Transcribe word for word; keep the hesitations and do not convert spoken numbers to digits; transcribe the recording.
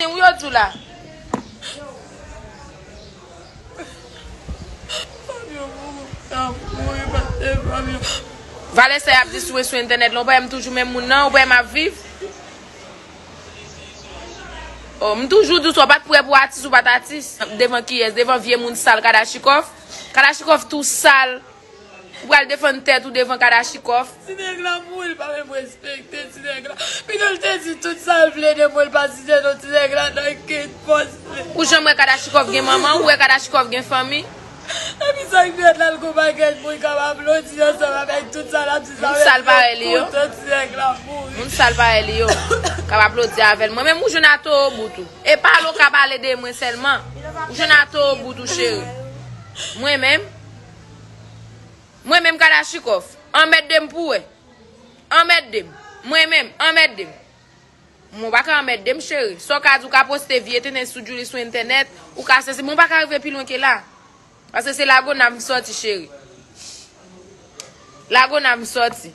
Ou yo di w la. Valè sa y ap di sou, sou entènèt la, ou pa wè m toujou menm moun nan, ou pa wè m ap viv. Oh, m toujou di w sa, w pa t prè pou atis, ou pa t atis. Devan kiyès? Devan vye moun sal Kadachikòf. Kadachikòf tou sal. Ou pral defann tèt ou devan Kadachikòf. Ti nèg la mouri, l pa menm respekte ti nèg la. Pito l te di tout sa l vle de mwen, l pa site non ti nèg la nan ken pòs li. Ou janm wè Kadachikòf gen manman, ou wè Kadachikòf gen fanmi? Epi sa k fèt la, l gon pakèt moun k ap aplodi ansanm avèk tout sa l ap di sa. Moun sal parèy li yo. Poutan ti nèg la mouri. Moun sal parèy li yo k ap aplodi avè l. Mwen menm ou jwenn a towo bout ou. E pale w ka pale de mwen sèlman. Ou jwenn a towo bout ou cheri. Mwen menm. Mwen menm Kadachikòf. Anmède m pou wè. Anmède m. Mwen menm, anmède m. Mwen pa ka anmède m cheri. Sa w ka di, ou ka poste vye tenten sou Djouly sou entènèt, ou ka sesi, mwen pa ka rive pi lwen ke la. Paske se Lagonav m sòti cheri. Lagonav m sòti.